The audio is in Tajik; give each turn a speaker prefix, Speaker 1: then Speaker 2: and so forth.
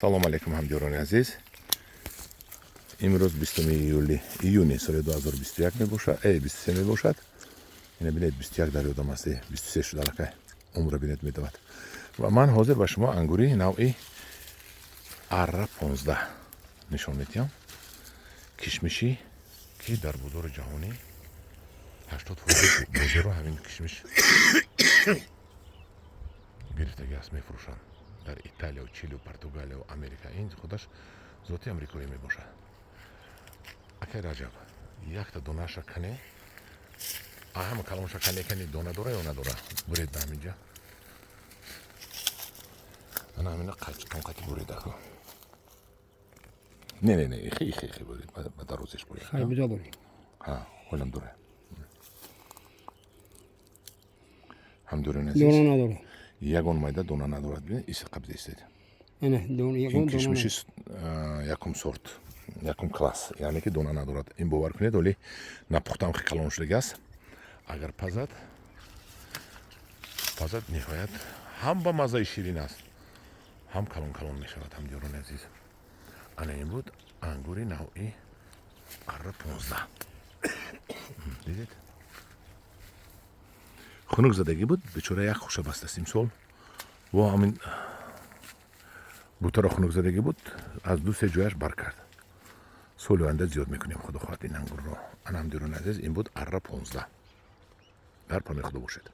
Speaker 1: Салом алейкум, ҳамдиёрони азиз. Имрӯз 20 июли, июни соли 2021 мебошад, 23 мебошад. Ина бинед, 21 дар ёдам аст, 23 шуда аллакай. Умра бинед, медавад. Ва ман ҳозир ба шумо ангури навъи Арра 15 нишон медиҳам. Кишмишӣ, ки дар бозори ҷаҳонӣ 80% бозорро ҳамин кишмиш гирифтагӣ аст, мефурӯшанд дар Италияу Чилию Португалияу Америка. Ин худаш зоти амрикоӣ мебошад. Акай Раҷаб, якта донаша кане, ҳама каломаша кане, кане, дона дора ё надора? Буред ба ҳаминҷа, ана ҳамина тонқати буред аку. Не, не, не, ихи, ихи, ихи буред, ба дарозиш буред.
Speaker 2: Хайбуза буред.
Speaker 1: Ҳа, ҳолам дора. Ҳамдурон азиз.
Speaker 2: Дона надорад.
Speaker 1: Ягон майда дона надорад. Бинед, иси қабза истед.
Speaker 2: Ана дона,
Speaker 1: ин
Speaker 2: ягон дона.
Speaker 1: Кишмиши якум сорт, якум класс, яъне ки дона надорад. Ин, бовар кунед, оли напухтам хе калон шудаги аст. Агар пазад, пазад, ниҳоят ҳам ба маззаи ширин аст, ҳам калон калон мешавад. Ҳамдиёрони азиз, ана ин буд ангури навъи Арра 15. Дидед, хунук задагӣ буд, бечора як хуша бастаст имсол. Во ҳамин бутаро хунук задагӣ буд, аз ду се ҷояш бар кард. Соли оянда зиёд мекунем, худо хоҳад, ин ангурро. Ана, ҳамдиёрони азиз, ин буд Арра 15. Дар паноҳи Худо бошед.